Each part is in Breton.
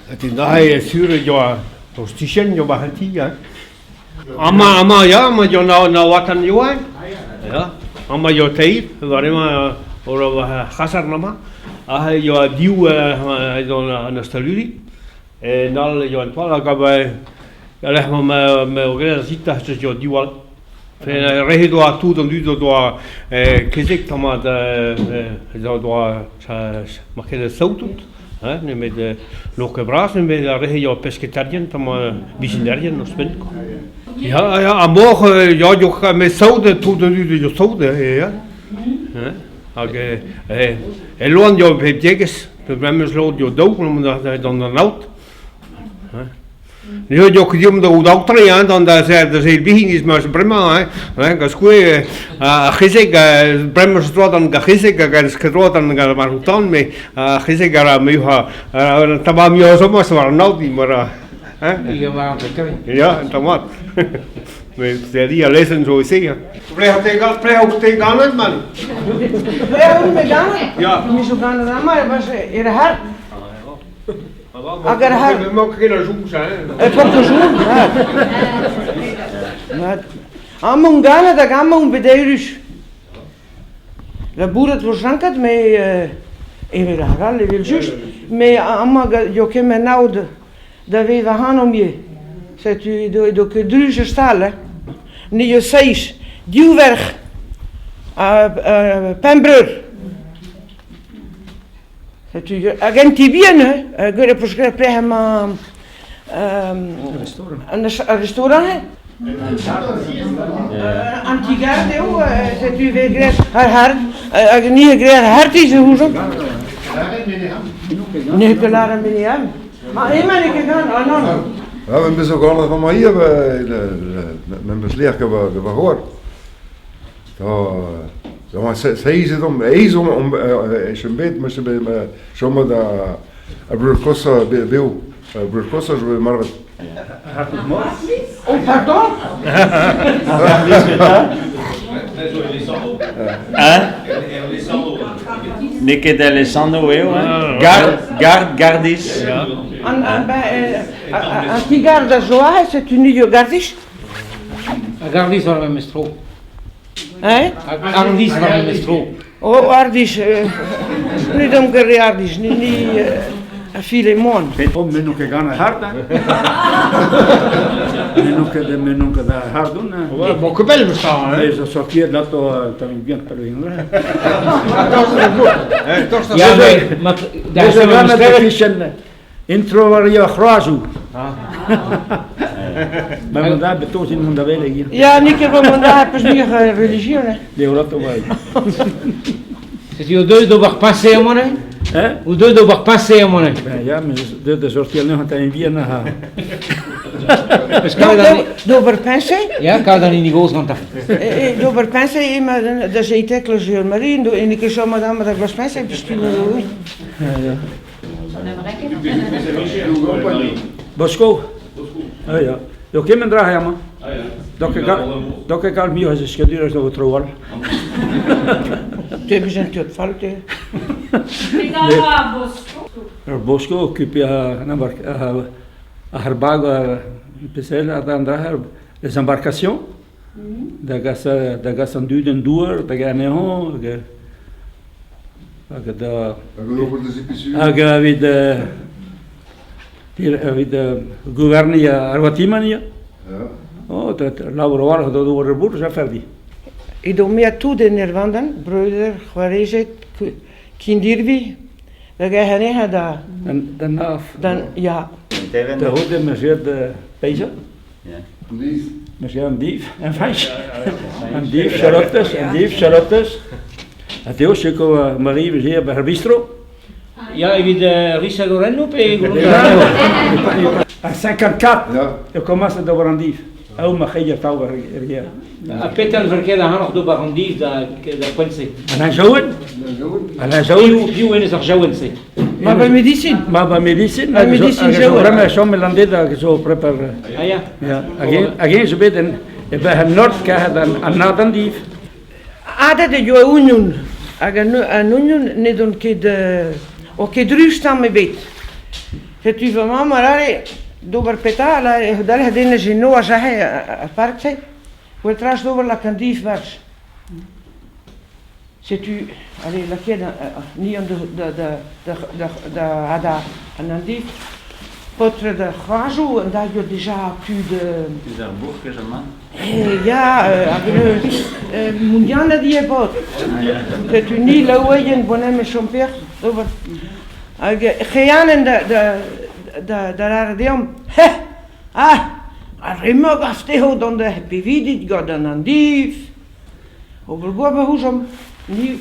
Neuze sur e oa ur stichenn eo war an ti hein. Amañ amañ ya, amañ eo na oatan eo hein. Ya, amañ eo teir, war-emañ war c'hasarn amañ. Aze e oa div an ostaluri. En all eo an toal hag abaoe lec'h ma eo graet ar zita ez eo diwall. Re he doa tout an dud o doa kezeg tamm o doa market saout tout, hein, nemet n'eo ket bras nemet ar re eo pesketarien tamm bizinerien ouzhpenn quoi. Ya, ya, ar mor, ya, eo met saout, tout an dud eo saout, ya. Hag e loan eo pep tiegezh. Memes lod eo daou gant an aod. Ne eo ket deomp da gaout aotre hein, d'an da da bihin iz ma bremañ hein, gant skouer ar c'hezeg bremañ zo droad an c'hezeg hag ar ket droad an gant ar tan met ar c'hezeg a ra muioc'h an tamm muioc'h zo ma war an aod war hein. Ya, un tamm mat. Met c'est a lezenn zo e-se. Hein. Plec'h te plec'h te ganet, man? Plec'h on bet ganet? Ya. Me zo ganet amañ, e vez er har. Hag ar har. Me mank ket a soñj, hein. E mank a soñj, mat. Mat. Amañ on ganet hag amañ on bet eürus. Labourat vo jankat, met evel ar all evel-just. Met amañ eo kement aod da vevañ ac'hanomp ivez. Setu edo ket druz er stal hein. Ni eo seizh, div verc'h ha pemp breur. Setu hag un ti bihan hein, gwelet 'peus graet pelec'h emañ ar restaurant hein. An ti-gar eo, setu vez graet ar c'hard, hag ni a graet ar c'hartiz e ouzomp. N'eo ket lâret Menehan. Ah, emañ n'eo ket gant, ah non. Ja, we zo ganet van hier, men beus lec'h gant va c'hoar. Da, seizet omp, aes omp echu bet, ma chom da ar breur kosañ bev. Ar breur kosañ zo bet marvet. Oh, pardon? Hein? N'eo ket Alessandro eo, hein? Gard, gard, gardis. An, an, an ti-gar da zo aze, setu ni eo gardis. A gardis war memes tro. Hein? A gardis war memes tro. Oh, ardis, ne dom ket re ardis, ni, ni a file moan. Oh, me n'on ket gant ar hard, hein. Me n'on ket, me n'on ket ar hardon. Hein. Ouais, bon, que belle, ça, hein. Mais zo sortiet lato tamm bien peloin. Ja, maar daar Zo gant de vichen intro war ar c'hroazoù. Ma mont da betoz in mont da welet. Ja, n'eo ket mont da peus muioc'h religion, hein. Eo lato bai. Setu o deus d'ober pase amañ, hein? Hein? O deus d'ober pase amañ, hein? Ben ja, mais deus da sortial neuze tamm bihan ha... Eus kavet an... D'ober peñse? Ya, kavet an hini gozh gantañ. D'ober peñse emañ da seitek Jul Marie, en ket chom madame da glas peñse, puisqu'il Ja, ja. Bosco? Ah ja. Eo kement dra amañ. Dok ket kalz muioc'h a zeskadurezh da vo tro all. Te bezañ tud fall te. Ar Bosco occupé ar bag pesel an dra les embarcations da gas da gas an dud en douar da anezhañ hag da hag evit evit gouverniñ ar vatimant ya. Oh, labour a-walc'h da ober ar bourzh afer dit. Edo me tout en Ervandan, breuder, c'hoarezed, kindirvi, da gaer anezhañ da... Da naf. Da, ya. Da c'houde 'm eus graet peizañ. 'm eus graet an div, en Frañs. An div charlottes, an div charlottes. Ha te sikour Marie veze ar bistro. Ya, evit risagorennoù pe A 54 e komañs d'ober an div. Aou ma c'hreier atav er gêr. Ha petra ne ket ac'hanoc'h d'ober an div da da poent-se? An Jaouen? An Jaouen. Piv eo ar Jaouen-se? Ma ba medisin. Ma ba medisin. Ma medisin Jaouen. Bremañ e chom e Landed hag zo prepar. Ah ya. Ya. Hag eñ zo bet en e an nord karet an nord an div. Adet e yoa ougnon, hag an, an ougnon n'edont ket o ket ruz tamm ebet. Setu va mamm a lâre d'ober petra, a lâre dalc'het hennezh en noazh aze ar park-se, petra d'ober lak an div barzh. Setu ale lakaet ni an da hadañ an andiv. Paotred ar c'hoajoù an daio dija tud... Deus ar bourk eus amañ? Ya, hag mondianed ivez paotr. Setu ni laoueien boneme chom peoc'h d'ober. Hag c'heanen da lâret deomp, He! Ah! Ar re-mañ 'gav dezho dont da pevidit gant an andiv. Ober goap a ouzomp, ni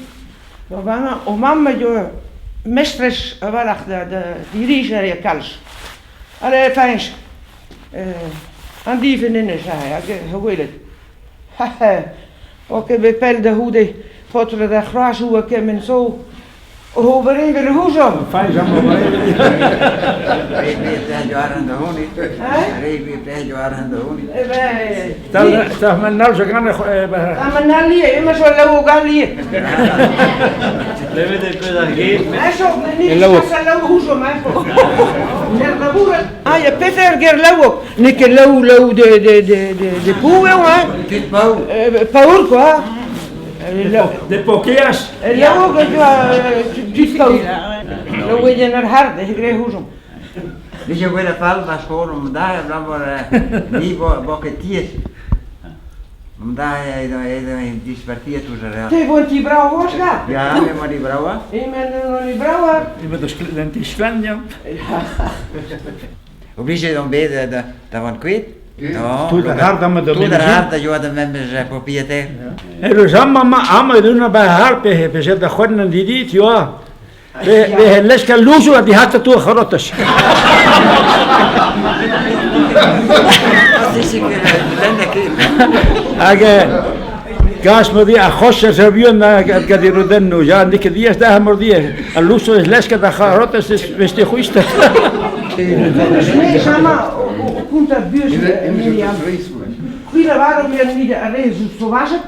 o mamm a yoa mestrez a-walc'h da dirijañ a rea kalz. Ale, Fañch, an div en enez aze, hag he welet. Oa ket bet pell da c'houde paotred ar c'hroazoù ha kement zo. Ober evel ouzomp. Fañch amañ ober evel. Re bet pell ar da honit. Re bet pell ar da honit. Ta man nal zo gant Ha man nal ivez, emañ zo laou gall ivez. Klevet e peus ar ger. Ah, ya peter ger laouok. N'eo ket laou laou de pou eo, hein? Tud paour. Paour, quoi. De pokeas. Laouok a joa tud paour. Laoueien ar hard, e gre ouzomp. Nije gwella fall va skol om da abalamour ni bo ket tiez. Om da edo edo en dispartiet ouzh ar re. Te vo ti brav oa da? Ya, me emañ di brava. Emañ di brava. Emañ da ti sklan, ya. Oblijet on bet da vont kuit. Tout ar hard amañ da Tout ar hard a yoa da memes propriétaire. Eus amañ amañ edon ba har pe pe da c'hoant an didi, tu vois. Be lesk al louzoù ha dihata tour c'horotas. Hag gas mordi ar c'hos a servion gant e rodennoù, ya, n'eo ket diaes da mordi, al louzoù ez lesket ar c'harotas ez vez te c'hwist. Me amañ o kontañ buhez Myriam. C'hwi lavaro me ar re zo sovajet?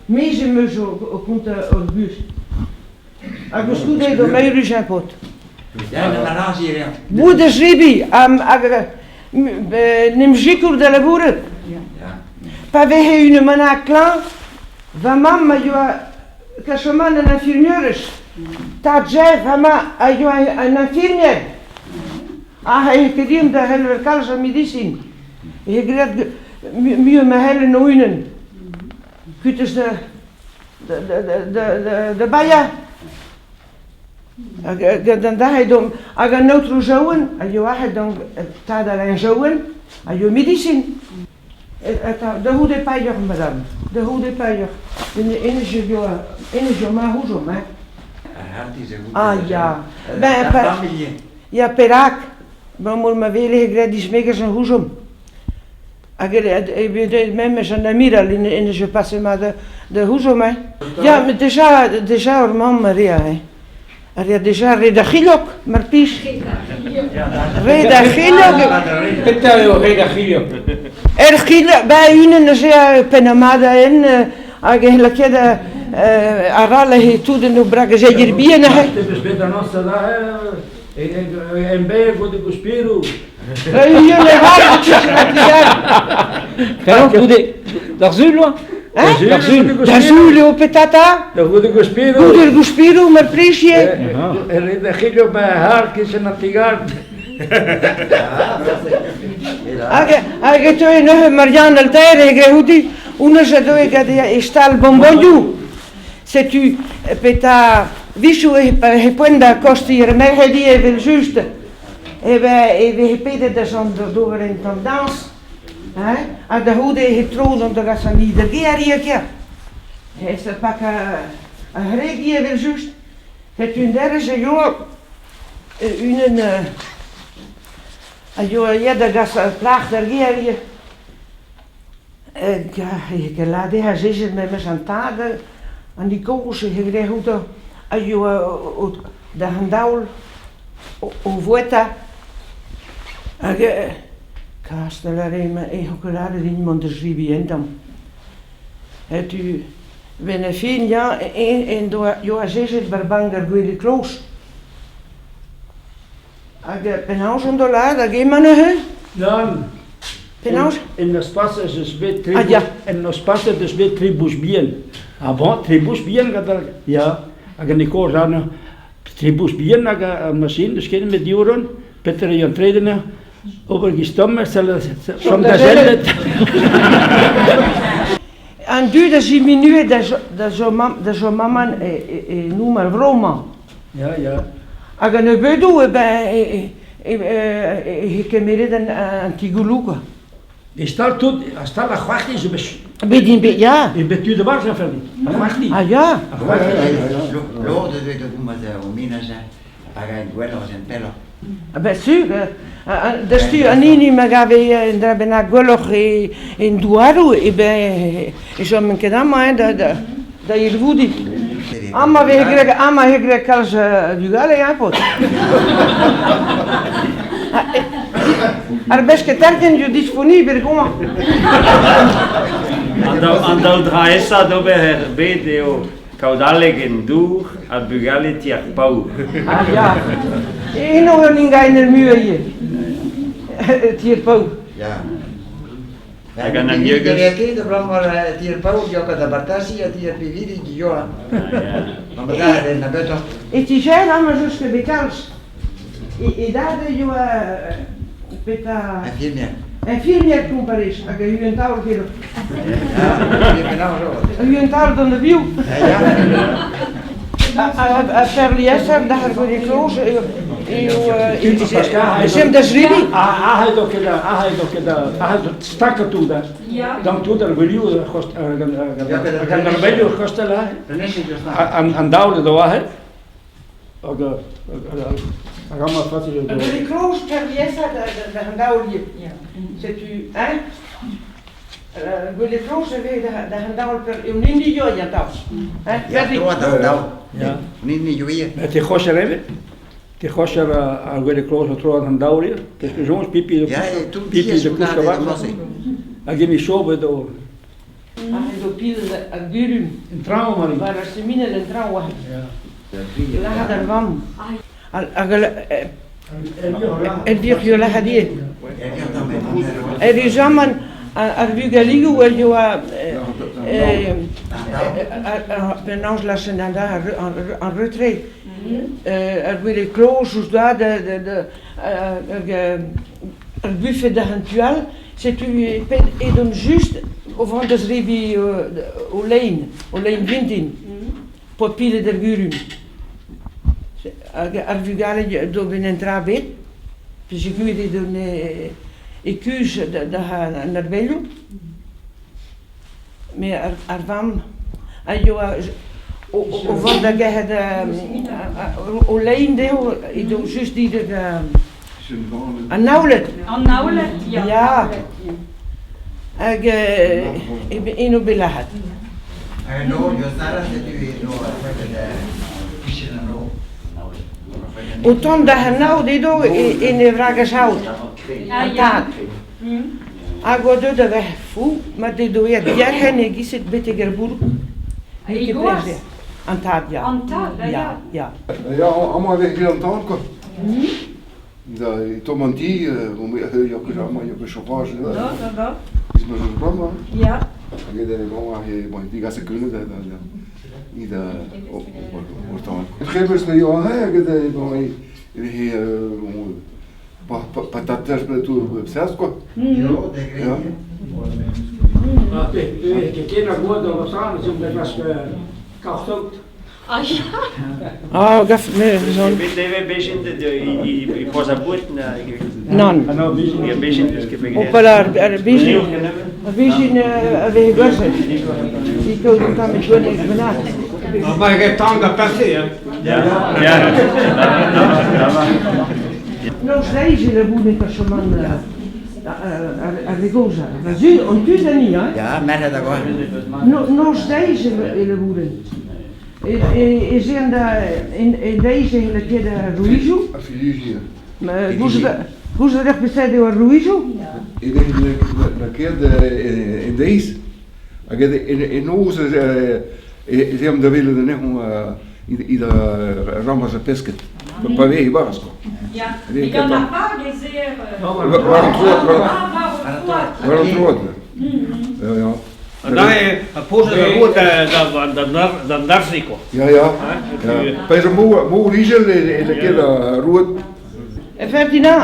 Me em eus o kontañ ur buhez. Hag koulskoude edo meurus ar paotr. Bout da zebriñ hag en em sikour da labourat. Pa veze unan bennak klañv, va mamm a yoa kachaman an infirmierez. Tad Jeff amañ a yoa an infirmier. Ha e ket din da c'helver kalz a medisin. E graet muioc'h ma c'hellen o-unan. Kuit eus da da baeañ. Hag an dac'h edomp hag an aotrou Jaouen a yoa aet d'an tad Alain Jaouen a yoa medisin. Da c'houde paeoc'h madame, da c'houde paeoc'h. Hennezh yoa hennezh yoa ma ouzomp hein. Ah ya. Ben ya perak? Abalamour ma wele graet dismegañs an ouzomp. Hag e memes an amiral en je passe ma da ouzomp hein. Ya, met deja, deja ur mamm a rea hein. A rea deja re da c'hilhog, mar plij. Re da c'hilhog. Petra eo re da c'hilhog? Er c'hilhog, ba unan a zea pennamada en hag e lakaet arall he tout en o bragezeier bihan aze. Te peus bet annoñset aze emberr goude gouspiroù. Penaos goude d'ar sul oa? Hein? D'ar sul. Da sul eo petata? Da goude gouspiroù. Goude gouspiroù, mar plij ivez. Er c'hilhog ba har kichen an ti-gard. Hag, hag e teue neuze Marianne Alter e greoudi, honnezh a deue gant e stal bonbonioù. Setu petra 'vichoù e poent da kostiñ ar merc'hed ivez evel-just. E veze pedet da zont d'ober un tamm dañs, hein, ha da c'houde e tro dont da gas an d'ar gêr ivez kea. Ez pak ar c'hreg ivez evel-just. Setu un dervezh a yoa unan a yoa aet da gas ar plac'h d'ar gêr ivez. Lâret dezhañ azezet memes an tad, an kozh e graet outañ a yoa da an daol o voueta hag kas da lâret e c'ho ket lâret din mont da zebriñ un tamm. Setu 'benn ar fin ya eñ en doa yoa azezet war bank ar gwele kloz. Hag penaos on dolat hag emañ neuze? Nann. Penaos? En noz paset ez eus bet tri Ah, ya. En noz paset eus bet tri bouch bihan. Ah bon, tri bouch bihan gant ar... Ya, hag an kozh an tri bouch bihan hag ar machine, deus ket met diouron, petra eo an trede ober giz tomm, chom da sellet. An dud a ziminue da zo maman e noum ar vro-mañ. Ya, ya. Hag an nebeudoù, eh ben, e kemeret an ti-gouloù, quoi. E stal tout, a stal ar c'hoarti zo bet... Bet int bet, ya. E bet tud a-barzh, enfin, ar c'hoarti. Ah, ya. Ar c'hoarti. Lod eus bet o goumas o menaj hag a gwelloc'h en pelloc'h. Ah ben sur, deus-tu an hini ma gave un dra bennak gwelloc'h en douaroù, eh ben e chom ket amañ hein, da hirvoudiñ. Amañ vez graet amañ vez graet kalz bugale hein, paotr. Ar besketerien zo disponibl gomañ. An daou dra aesañ d'ober er bed eo kaout aleg en dour ha bugale ti ar paour. Ah ya, eno eo n'ingainer muiañ ivez, ti ar paour. Ya. Hag an amiegez. Ne ket abalamour ti ar paour yo ket da bartaziñ ha ti ar pinvidik yo. E ti-cher amañ 'z eus ket bet kalz. E dad a yoa petra... Infirmier. Infirmier komparez hag a taol ket. A taol d'an vioù. A peurliesañ da ar goude kloz eo sem da zribi. Aze do ket aze do ket aze do stakañ tout hein. Dan tout ar gwelioù gant ar belioù kostel aze. An daol do aze. Hag hag amañ fasil eo. Ar gwele kloz peurliesañ da an daol ivez. Setu, hein? Gwele kloz e vez da an daol per eo nini yo ya taos. Hein? Ya, droit da an daol. Nini yo ivez. Te c'hocher evet? Te c'hocher ar gwele kloz o troad an daol ivez? Qu'est-ce que soñj pipi de pipi de kouska Hag emi chobet o... Aze zo pil ar gurun. En traoñ, Mari. War ar siminal en traoñ oa. Lac'hat ar vamm. Hag el vir lac'hat ivez. Er jaman ar vugaligoù a yoa penaos lasen an an retrait. Ar gwele kloz ouzh da ar buffet da an tu all, setu edon just o vont da zrebiñ o lein, o lein vintin, po pilet ar gurun. Hag ar vugale d'ober un dra bet, peogwir edon e kuzh da an arbelloù. Met ar vamm a yoa o vont da gerc'hat o lein dezho edo just dit an Naoned. An Naoned, ya. Ya. Hag eno bet lac'hat. Hag an nor, Josara, setu eno ar c'hwec'hed kichen an nor. O tont da anaout edo en e vragez-aod, an tad. Hag o deut da vezañ fou, ma dedo aet diarc'hen e-giz betek ar bourk. N'eo ket plezh An tad, ya. An tad, ya. Ya. Ya, amañ e vez graet an tan, quoi. Da tomm an ti, ya ket amañ, ya ket chauffage. Non, non, non. Iz ma jour bremañ. Ya. Hag bon, bon, digaset keuneud da da da o tan. Trebez ne yoa hag bon, e bon, patatez tout serzh quoi. Jo, de Ja. Ah, ket ar gwad da Lausanne, zo bet klask kaout. Ah ja. Ah, gaf, me zon. Bet eve bejin de i poza bouet na Nann. Ya bejin deus ket bet O pal ar bejin. Ar bejin a vez gwerzhet. Di kaout un tamm gwenn bennak. Ah, ma ket tan da passer, hein. Ya. Ya. Noz deiz e labouret a choman ar re gozh. Va zu, an tud ani, hein. Ya, merc'hed a goa. Noz deiz e labouren. E zean da en deiz e lakaet ar rouizoù. Ar filiji. Gouzout a peseurt eo ar rouizoù? E lakaet en deiz hag en noz ez eomp da welet anezhañ i da rammas ar pesked. Pa vez e-barzh quoi. Ya, Allez, met gant ar kentañ. vag ez eer... War war an troad, war Ah, war an troad. war an troad. Ja, ja. En daar pozen de rood da darziko. Ja, ja. Ja. Pa is een moe moe riegel e e lekker rood. Ferdinand,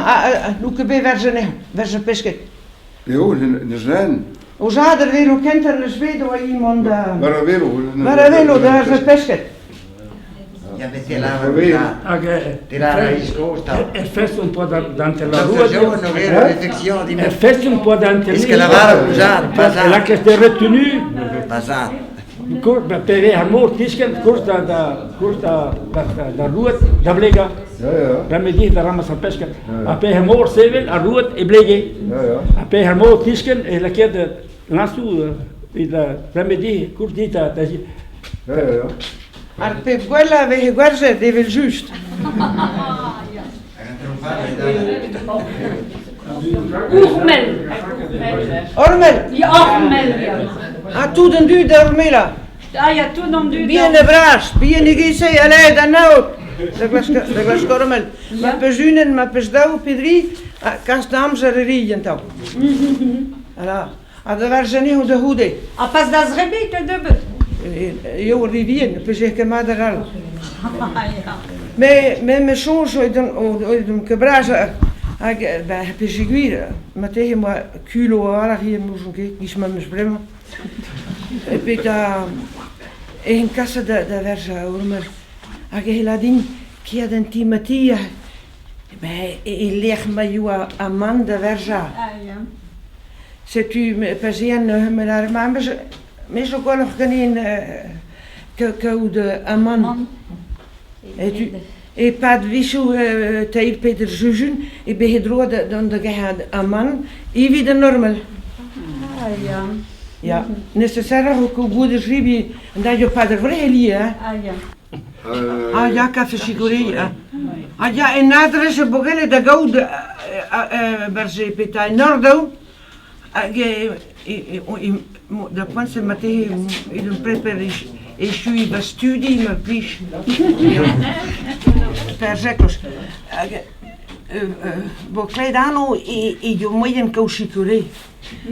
nu ket bet war ze war ze pesket. Jo, ne zijn. O zader weer o kent er eens weet waar iemand da... War a velo. War a velo, daar ze pesket. Ja, met die lava. Weer. Hag Die lava is groot dan. er fest un po' dante la Dat rua. is zo nog weer een reflexion die Er fest un po' dante Is que la vara usar, E la che ste retenu, Pasat. kor pe ar mor tisken, kours da da kours da da da da ruat da blega. Ja, ja. Remedi da ramas ar pesket. Ja. A pe ar mor sevel ar ruat e blege. Ja, ja. A pe ar mor tisken e la che da lasu e da remedi kours di da da Ja, ja, ja. Ar pep gwella vehe gwerzhet evel just. Ourmel. Ormel, Ja, Ormel, ja. ha tout an dud da Ormela. Ah ya, tout an dud. Bien e bras, bien e gise, allez, da naot. Da glask, da glask Ormel. Ma peus unen, ma peus daou, pe dri, ha kas da amzer e ri tao. Voilà. Ha da war ze da houde. Ha pas da zrebi, te debeut. Jo, rivien, pe zeg ket mat ar all. Ah ya. Me, me, me soñj oet an, oet an ket bras, hag, ben, pe ze gwir, ma tehe moa kulo a hier mouzon ket, giz ma meus bremañ. E pe da, e en kasse da, da verza ormer. Hag e ladin, kiad an ti ma ti, ben, e, e lec'h ma yoa aman da verza. Ah ya. Setu, me, pa ze an me lar, ma me, me zo gwelloc'h ganin kaout aman. Man. E tu, e pad vichou teir Peter Jujun, e behe droa da, dan da geha aman, evit an normal. Ah ya. Ja, necessaire ook o goede schribi, en dat je pader vreheli, hè. Ah ya. Ah ja, kafe chicorée, ja. Ah ja, en nadere ze bogelle da gaout berze peta en ordo, hag e, e, e, e, da poent se matehe e un preper e chui va studi ma plij. Per zekos. Hag, bo kleed ano e, e jo moyen kaout chicorée.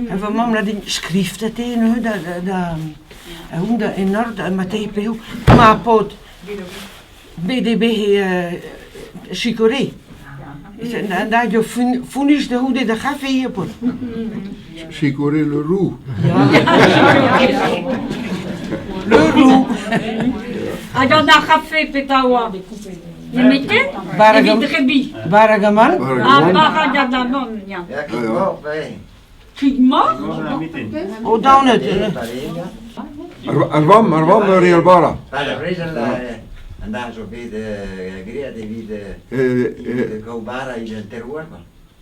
En van mam laat in schrift het een, hè, da, da, da, en da in orde, maar tegen PO. Maar pot, BDB chicorée. En daar je voenis de hoede de gaffe hier pot. Chicorée le roux. Le roux. Hag an ar c'hafe peta oa. Ne mete? Baragam- Evit rebi. Baragaman. Ah, baragadaman, ya. Ja, kijk maar, bij. Kig mor? O down het. Ar vam, ar vam real bara. Bij de Vriezen, en daar zo bij de Griet, die de de Gobara in de terroir.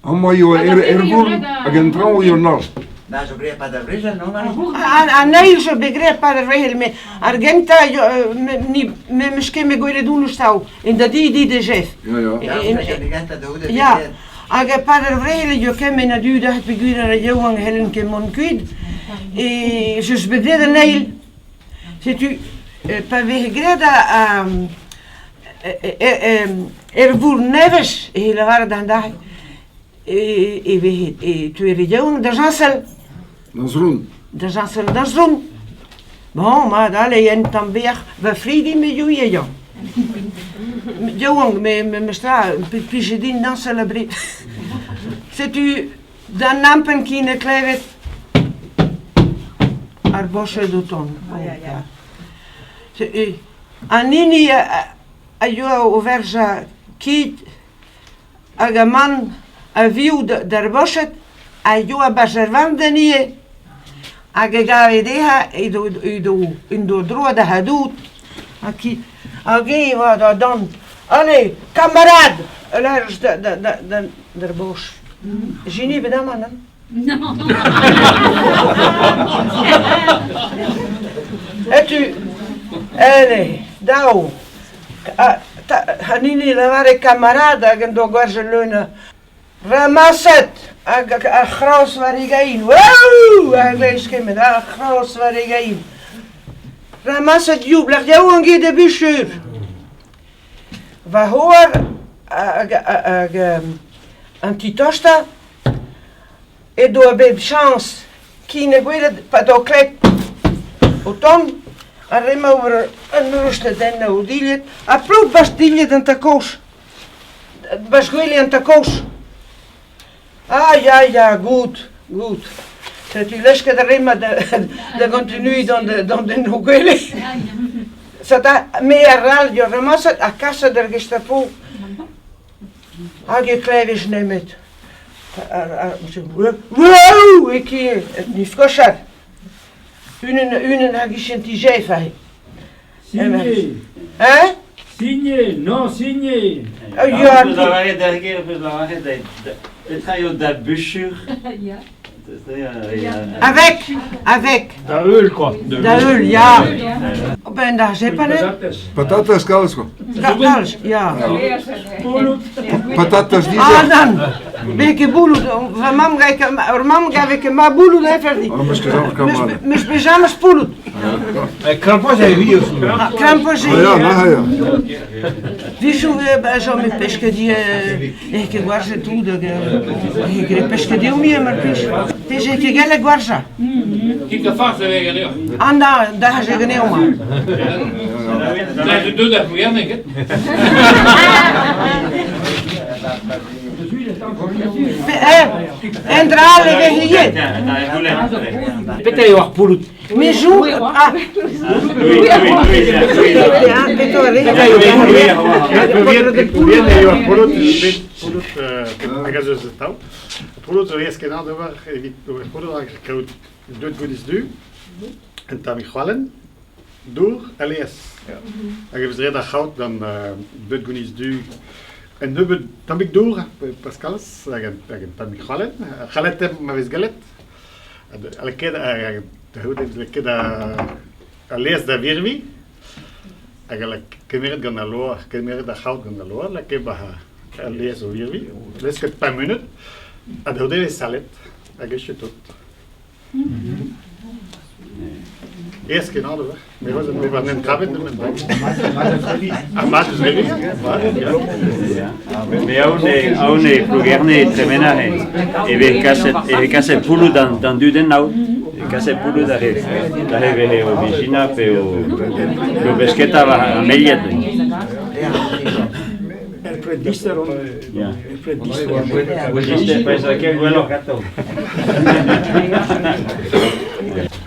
Amma jo er ervoor, hag en trouw jo nal. Daar zo greep bij de Vriezen, no maar. An eil zo begrep par ar vehel me argenta jo, me ni me meske me goile doen stau in da di di de jef. Ja, ja. Ja, de hoede. Ja. Hag par ar vrehel jo kem en adu da het beguir ar jouang helen kem mon kuid. E je begreep an eil. Setu pa vehe graet a er voer neves e lavar d'an da e e vehe e tu er jouang da jansel. Dan zroen. Da jansel da zroen. Bon, maar allez, en dan weer, we vrede met jou, ja. Jouang, me, me, me stra, plije din dan celebre. Setu, dan nampen kine klevet, ar bosche do ton. Ja, ja. An hini a yoa o verza ket hag a man a viv d'ar boched a yoa bajervan da nie hag e gave dezha edo edo en do droa da hadout hag ki hag e oa da dan allez kamarad large da da da da d'ar boch Gini bedamant hein? Non. Et tu allez daou an hini lavare kamarad hag en do gwerz leun Ramaset hag ar c'hraos war e gain. Waouh! Hag leis kemet, ar c'hraos war e gain. Ramaset you, blach yaou an get e buchur. Va hoar Hag an ti tostañ edo a bep chañs ken e gwelet pa do klet o tont ar re-mañ ober un urch da dennañ o dilhad ha plout 'barzh dilhad an tad-kozh 'barzh gwele an tad-kozh. Ah ya ya gout gout setu lesket ar re-mañ da gontinuiñ dont en o gwele. Seta me a ral ur ramaset ha kaset d'ar Gestapo. Hag e klevis nemet Wow! E ki ni skochad. Unan unan hag ichen ti Jeff aze. Signé. Hein? Signé, non signé. Ya. Peus lavaret d'ar gêr, peus lavaret petra eo da buchur? Ya. Avec, avec. Da heul quoi. Da heul, ya. Ben da Japanais. Patatas kalz quoi. Kalz, ya. Patatas dizer. Ah nann, bet ket boulout. Va mamm ur mamm gave ket ma boulout efer di. Ah, meus ket james kamarad. Meus bet james poulout. Krampouezh eo hir. Krampouezh eo. Ya, na ya. Vichou chom e peskedi e ket gwarzhet tout hag e ket peskedi mi mar plij. Te j'ai ket gallet gwarzhañ. Kit a farz a vez ganeoc'h. Ah na, da j'ai ganeomp. Da deut ar Plougerne, ket? Un dra all e vez ivez. Petra eo ar pouloud? Me joue ah Hag a zeus atav. Pouloud zo aes-kenañ d'ober evit ober pouloud hag kaout deuet gouniz du, un tammig c'hoalenn, dour ha laezh. Hag e vez graet ar c'haout gant deuet gouniz du un nebeud tammig dour, pas kalz, hag un tammig c'hoalenn. C'haletem ma vez gallet. Lakaet da c'houde lakaet al laezh da virviñ hag kemeret gant al loar, kemeret ar c'haout gant al loar, lakaet 'ba al laezh o virviñ, lesket pemp munut, ha da c'houde e vez salet hag echu tout. Aes-kenañ d'ober. Me me war n'em kavet nemet Ar mat eus revi Me aon e Plougerne e tremena e vez kaset e vez kaset pouloù d'an dud en aod. E vez kaset pouloù da re da re vez o vezhina pe o pe o besketa war ar melied. Er pred dister on. Ya. Er pred dister. Dister, pezh a ket gwelloc'h ganto.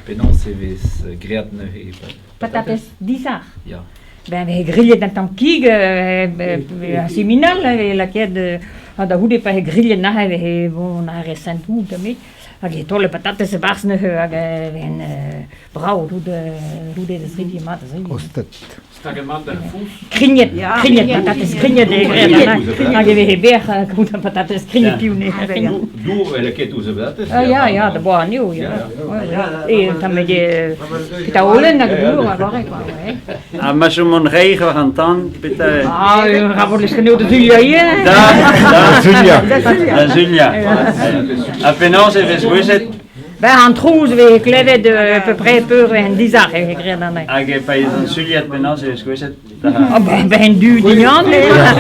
Penaos e vez graet neuze Patatez dizar. Ya. Ben vez grilhet un tamm kig ar siminal e vez lakaet ha da c'houde pa vez grilhet neuze e vez bon ar re sentoù tammig hag e taol patatez e-barzh neuze hag e vez brav tout goude da zebriñ mat da zebriñ. Rostet. Staget mat d'ar foñs. Krignet, krignet, patatez krignet eo graet hag e veze berr gant ar patatez krignet piv ne. Dour e lakaet ouzh ar patatez. Ah ya, ya, da boan eo, ya. E tamm taolenn hag dour a vare quoi, ouais. Ha ma chomont reizh war an tan, petra... Ah, ra vo lesket da zuliañ ivez. Da, Da zuliañ. Da zuliañ. Ha penaos e vez gouezet Ben an trouz e vez klevet à peu près peur en dizar e vez graet anezhe. Hag e paez an suliad penaos e vez gouezet Ah ben, ben du dignan, ar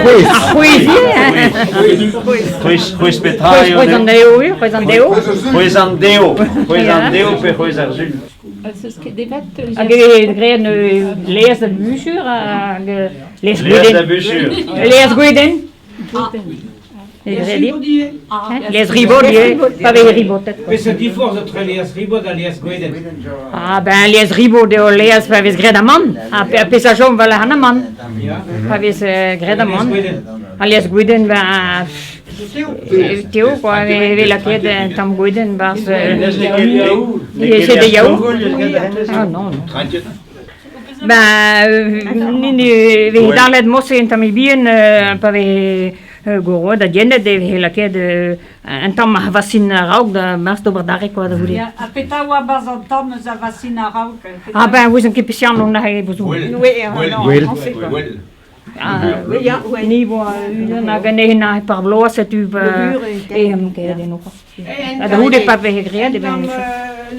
c'hwez ivez. C'hwez, c'hwez petra eo? C'hwez an deo, c'hwez an deo. C'hwez an deo, c'hwez an deo pe c'hwez ar sul. Hag e vez graet laezh da busur hag laezh Laezh da busur. Laezh gwedenn. Les ribot ivez, pa vez ribotet. Peseurt diforzh etre les ribot ha les gwedenn? Ah ben les ribot eo laezh pa vez graet amann, ha pezh a chom war an amann. Pa vez graet amann. Ha les gwedenn ben teo quoi, e vez lakaet un tamm gwedenn 'barzh... C'est des yaourts. Ah non, non. Ben, ne vez dallet morse un tammig bihan pa vez goroet ha diennet e vez lakaet un tamm ar vasin a-raok da mars d'ober dare quoi da goude. Ya, ha petra oa 'barzh an tamm eus ar vasin a-raok? Ah ben, ouezan ket peseurt on aze bozoù. Gwell. Gwell. Ah, ya, ni vo unan hag anezhe na par bloaz setu e am ket eno quoi. Ha da c'houde pa vez graet e vez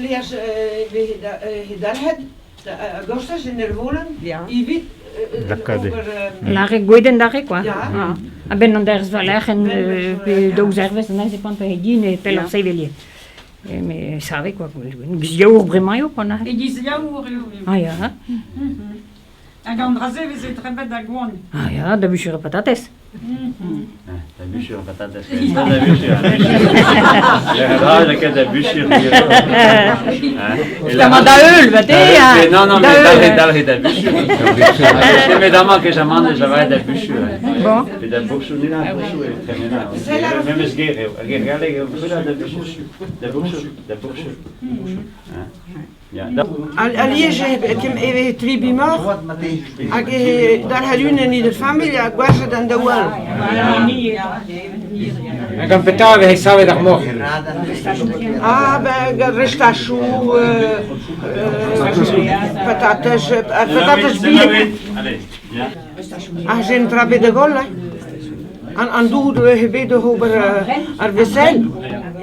Leaz he dalc'het a-gostez en ur volenn evit Lakaat ober Lâret gwedenn d'ar re quoi. Ya. A-benn an derzh war-lerc'h en pe daou zervezh, neuze pan pe din e pelloc'h sevel ivez. Me save quoi, giz yaourt bremañ eo quoi neuze. E-giz yaourt eo. Ah ya. Hag an dra-se veze trebet da goan. Ah ya, da buchur patatez. Da buchur patatez. Da buchur. Da ket da buchur. Ma da heul, va te. Non, non, mais dalc'het, dalc'het da buchur. Met amañ ket amañ ez a da buchur. Bon. Pe da bourchou, ne da bourchou e tremena. Memes ger eo. Ger galleg eo, da buchur. Da bourchou, da bourchou. Alies e veze tri bimoc'h hag e dalc'hed unan evit ar familh ha gwerzhet an daou all. Ha gant petra e veze savet ar moc'h? Ah ben gant restachoù, patatez, patatez bihan. Ar jen tra bet da goll, hein. An dour e bet oc'h ober ar vaisselle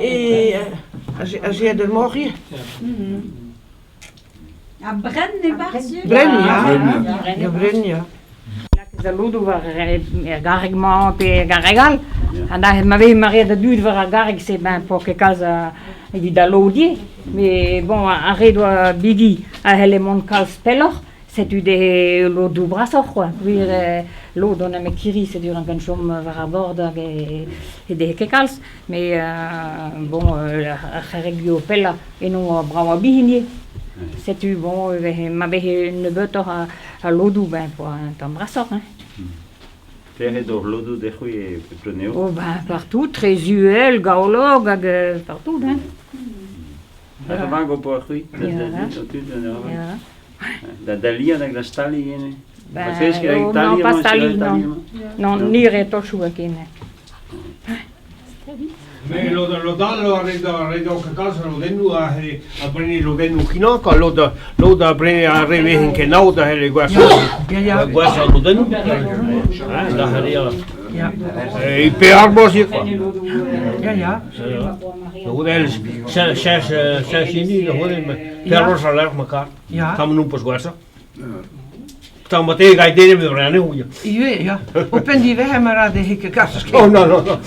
e azeet ar moc'h ivez. Ha brenn e-barzh ivez? Brenn, ya. Ya, brenn, ya. Lakaet al lodoù war er garreg-mañ pe er garreg all. Ha neuze ma vez maread a dud war ar garreg-se, ben po ket kalz evit al lod ivez. Mais bon, ar re doa bigi a c'helle mont kalz pelloc'h. Setu dezhe lodoù brasoc'h quoi. Gwir lod on nemet kirri, setu rankan chom war ar bord hag e dezhe ket kalz. Mais bon, ar c'herregioù pellañ, eno brav bihan ivez. Setu bon, ma vehe nebeutoc'h a lodoù, ben poa un tamm brasoc'h. Hein. Pere d'hor lodoù dec'houi e Pleneo? Oh ben partout, Trezuel, Gaolog hag partout. Hein. Ha vag ho poa c'hwi? Ya. Da daliañ hag da staliñ ene? Ben, oh, non, pas staliñ, non. Non, ni re tochoù ken. Mais lod lod all a red a red ket kalz a lodennoù a c'helle a brene lodennoù kinañ ha lod lod a brene ar re vezent kenaou da c'helle gwerzhañ gwerzhañ lodennoù. Hein, da c'helle E pe ar bloaz ivez quoi. Ya, ya. Goude cheñch cheñch hini da c'houde perroz a lec'h ma kar. Ya. Tamm nompas gwerzhañ. Tamm ma te gai dene me brene houje. Ivez, ya. O penn diwezhañ ma ra dezhe ket kas. Oh non non non.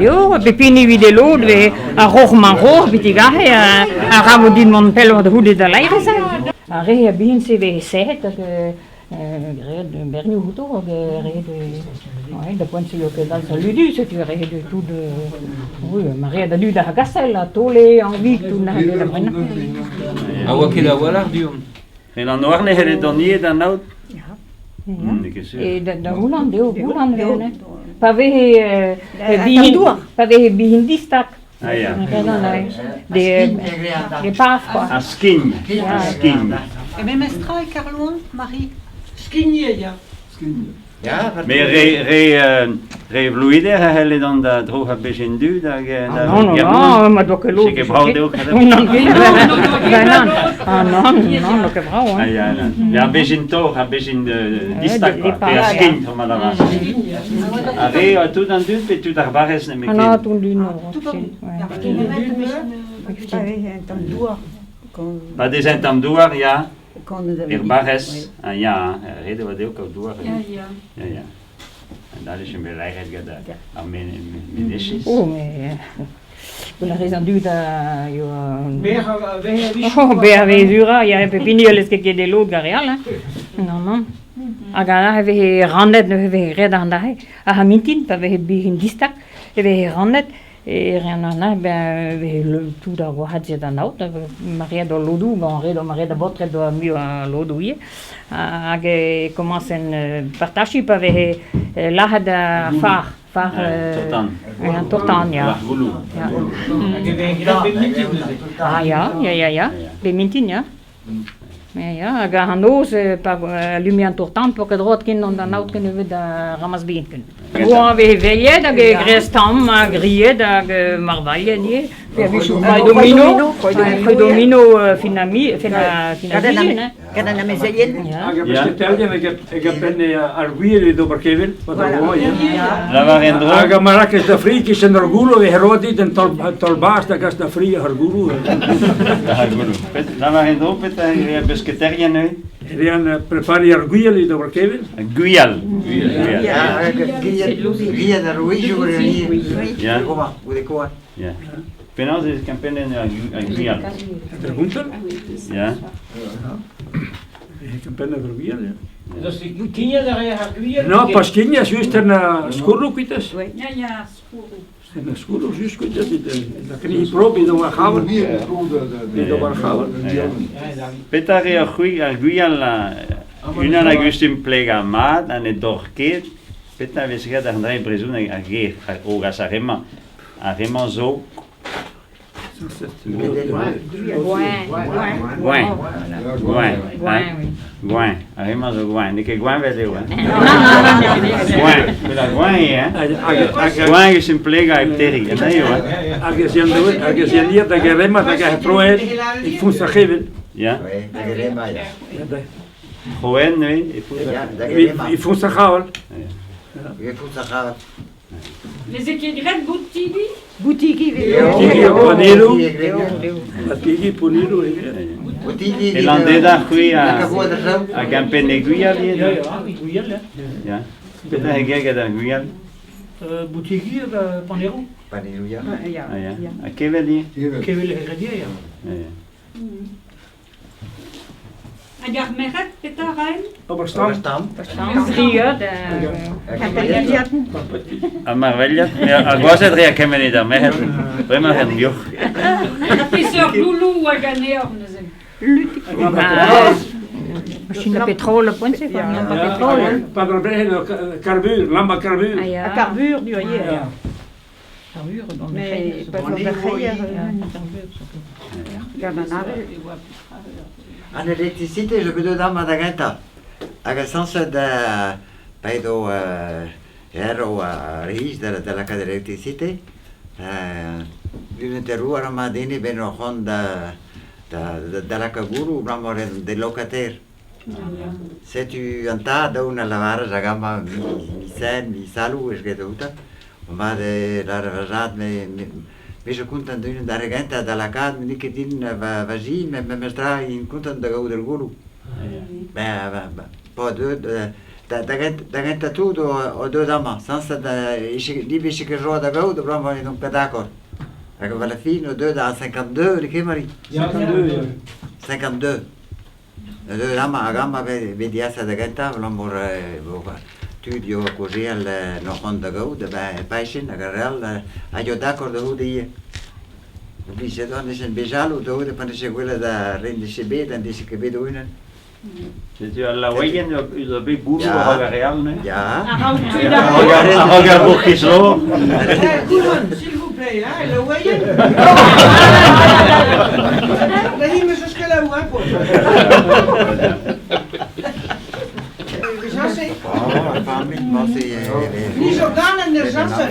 Eo, pep hini evit e lod vez ar roc'h-mañ-roc'h betek aze a ra vo din mont pelloc'h da c'houde da laerezh. Ar re a bihan-se vez serret hag graet bernioù outo hag ret ouais, da poent-se eo ket kalz a ludu, setu ret tout oui, ma reet a dud ar Gastell ha Tole, Anvig, tout n'ha da brenañ. A oa ket a-walc'h du-hont. En an Ouarn e c'helle dont ivez d'an aod? Ya. N'eo ket sûr. E da Goulan eo, Goulan eo, ne. Pa vehe bihan, pa vehe bihan distag. Ah ya. Des paf quoi. Ar skign, ar skign. E memes tra e Karloan, Marie? Skigné, ya. Mais re, re, re vlouider a c'helle dont da dro a bejen dud hag da Non, non, non, ma doa ket lod. C'est ket brav dezho Non, non, ah non, non, no ket brav. Ah ya, non. Ar bejin tor, ar bejin distag, quoi. Pe ar skign, tra ma lavar. Ar re a tout an dud pe tout ar barrez nemetken? Ah non, tout an dud, non. Pa dez un tamm douar, ya. Er barrez, ah ya, ret e oa dezho kaout douar. Ya, ya. Ya, ya. Dale, je me laeret gant ar menezioù. Oh, mais... Gant ar rez an dud a yoa... Ber Oh, ber a vez ura, ya, pep hini a leske ket e lod gant re all, hein. Non, non. Hag aze e veze rannet, neuze e veze graet an dra-se. Ar mintin, pa veze bihan distag, e veze rannet, e rean an dra, ben, e veze tout ar gwrac'had d'an aod, ma read al lodoù, bon, ret ma read a baotred doa muioc'h a lodoù ivez. Hag e komañsen partajiñ pa veze lazhet ar far. Far an tourtan, ya. Ar gouloù. Ya. Hag e veze graet bep mintin neuze? Ah ya, ya, ya, ya, bep mintin, ya. Ya, ya, hag an noz, pa allume an tour-tan, po ket droad ken an aod ken nebeut da ramas bihan ken. Boa veze veilhet hag e grez tamm ha griet hag marvailhet ivez. Pe a-wechoù c'hoari domino, c'hoari domino fin a mi, fin a fin a sizhun, hein. Gant an amezeien. Hag ar pesketerien hag a penne ar gwir evit ober kevel, pa da roa, ya. Lavar en-dro. Hag ar marakez da fri, kichen ar gouloù, e roa dit un taol bas da gas da fri ar gouloù. Ar gouloù. Lavar en-dro petra e ar pesketerien neuze? E rean prepariñ ar gwial evit ober kevel. Gwial. Ya, gwial ar rouijoù Ya. Goude koan. Ya. Penaos e kempennet ar gwial? Dre gontel? Ya. E kempennet ar gwial, ya. Deus kignat a reer ar gwial? Non, pas kignat, just en skourroù kuitez. Ya, ya, skourroù. En skourroù just kuitez, da krediñ prop edo war c'havel. Edo war c'havel. Petra eo c'hwi ar gwial unan a gustum plegañ mat ha ne dorr ket? Petra a vez graet àr an dra e brezhoneg ar ger o gas ar re-mañ? Ar re-mañ zo Gouin. Gouin. Gouin. Ar re-mañ zo gouin. N'eo ket gweñvet eo, hein? Gouin. Met ar gouin eo, hein? Gouin eus emplegañ hep terriñ, an eo, hein? Hag ez an hag ar re-mañ hag ar troet e foñs ar c'hevel. Ya. Troen neuze e foñs ar E foñs ar c'havel. E foñs ar c'havel. Veze ket graet boutigi? Boutigi veze. Boutigi, panelloù. Boutigi, panelloù. E Landeda, c'hwi a gempenn e gwial ivez? Ya. Petra e ger gant ar gwial? Boutigi hag paneroù. Paneroù, ya. Ha kevel ivez? Kevel e ya. Hag ar merc'hed, petra 'raent? Ober stamm. Skrivad. Ha marveliat, ar gwazed 'rea kement evit ar merc'hed, bremañ 'reont muioc'h. Ha peseurt louloù hag an eor neuze? Machine à pétrole, poent-se, quoi. Lampe à pétrole. Pa ar brec'hed karbur, lampe à karbur. Ah, ya. Karbur, du ya. Karbur, dans Mais pas dans le c'hreier. Gant an avel. An elektrisite zo bet deuet amañ da gentañ. Hag sañset pa edo erv ar c'hiz da lakaat elektrisite, unan terroir amañ den ebet o c'hoant da lakaat gouloù abalamour d'e locataire. Setu an tad daoun a lavaras hag amañ mi sen, mi saloù eus get outañ. Mat eo lâret va zad me zo kontant unan d'ar re gentañ da lakaat n'eo ket din va zi met memes tra int kontant da gaout ur gouloù. Ben pa deuet da gentañ tout o deuet amañ sañset ni 'vije ket joa da gaout abalamour edon ket d'accord. Hag a-benn ar fin o deuet a 52 n'eo ket Mari? 52 ya. 52. Deuet amañ hag amañ bet diaesat da gentañ abalamour tud yo kaozeal n'o c'hoant da gaout ben paesin hag ar re all a yo d'accord da c'houde ivez. Oblijet on eus bet jaloux da c'houde pa 'nije gwelet ar re 'nije bet ha 'nije ket bet o-unan. Setu al laoueien zo bet gouloù a-raok ar re all neuze? Ya. A-raok ar bourc'hiz lor. S'il vous plaît, hein, laoueien. Da hini 'meus eus ket laou, hein, paotr. Oh, ar familh, morse Ni zo ganet er Jañse.